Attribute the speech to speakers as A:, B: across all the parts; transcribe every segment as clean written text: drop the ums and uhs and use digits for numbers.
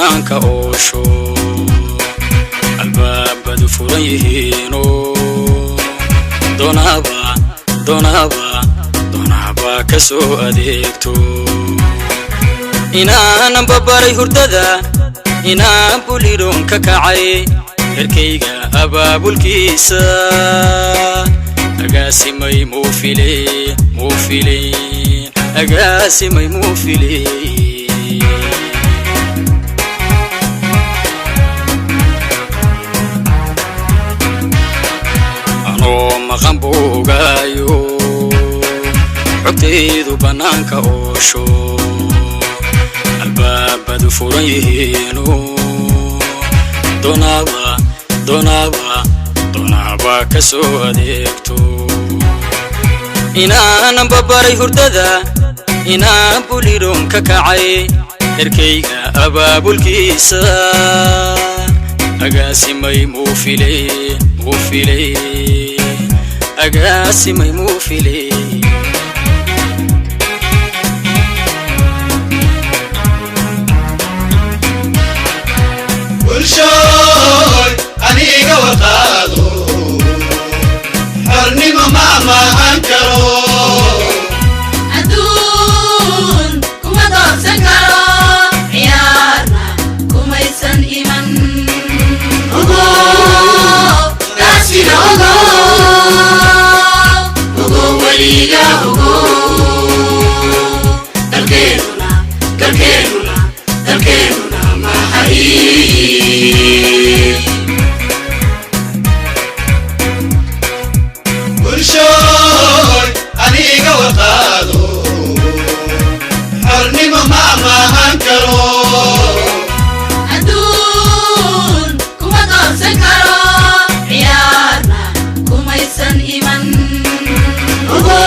A: Bannaanka oosho, albaabadu furan yihiino, doonaba doonaba doonaba ka soo adeegto. Inaanan babaray hurdada, inaan buliroon ka kacay, herkayga abaabulkiisa agaasimay muufile muufile, agaasimay muufile. Anoo maqan buugaayo, xogtaydu bannaanka oosho, albaabadu furan yihiino, doonaba doonaba doonaba ka soo adeegto. Inaanan babaray hurdada, inaan buliroon ka kacay, herkayga abaabulkiisa agaasimay muufile muufile, agaasimay muufile.
B: Bulshooy, aniga warqaado, xornimo ma maahan karo.
C: Adduun kuma doorsan karo, ciyaarna kumaysan iman. Ogo taasina, ogo ogo, weliga ogo, dalkeenuna dalkeenuna dalkeenuna maxay.
B: Bulshooy, aniga warqaado, xornimo ma maahan karo.
C: Adduun kuma doorsan karo, ciyaarna kumaysan iman. Ogo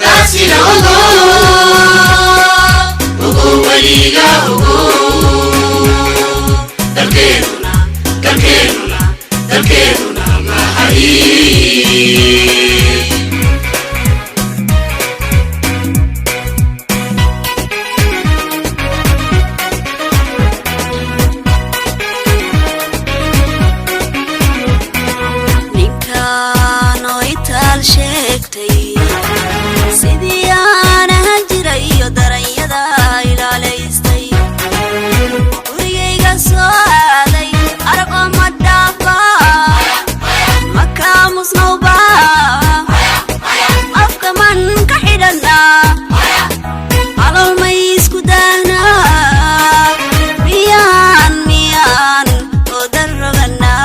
C: taasina, ogo ogo, weliga ogo,
B: dalkeenuna dalkeenuna dalkeenuna maxay.
D: Ninkaan oo itaal sheegtay sidii aan ahaan jiray iyo daranyada ilaalaystay, gurigayga soo aaday, arag oo ma dhaafa, ma kaamusnowba, afka man ka xidhannaa, calool may isku daahnaa, miyaan miyaan oo darroganaa?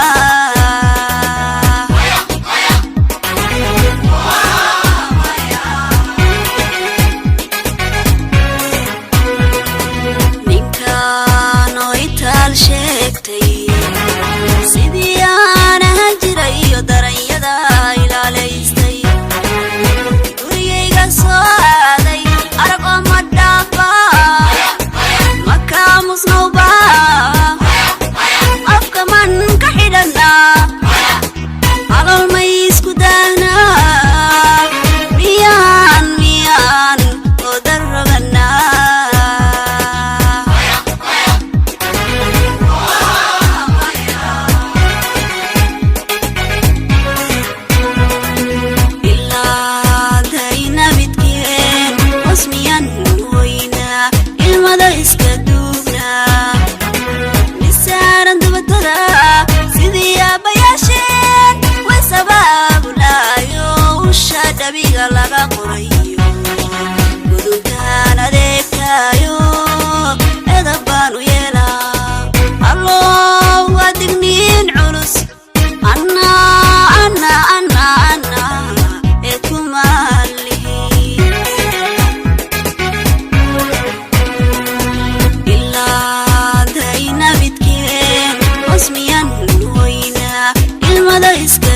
D: Ninkaan oo itaal sheegtay sidii aan ahaan jiray iyo daranyada ilaalaystay, gurigayga soo aaday, arag oo ma dhaafa, ma kaamusnowba, afka man ka xidhannaa, calool may isku daahnaa, miyaan miyaan oo darroganaa? Ilaadaynabidkeen wasmiyan weynaa, ilmada iska duugnaa, misaaran dabadada sidii aabbayaasheen wasabaabulaayo, usha dhabiga laga qorayo, gudubtaan adeegtaayo, edab baan u yeelaa. Allow, waa digniin culus. Anna anna anna anna ee kumalihi ilaadaynabidkeen wasmiyan weynaa, ilmada iska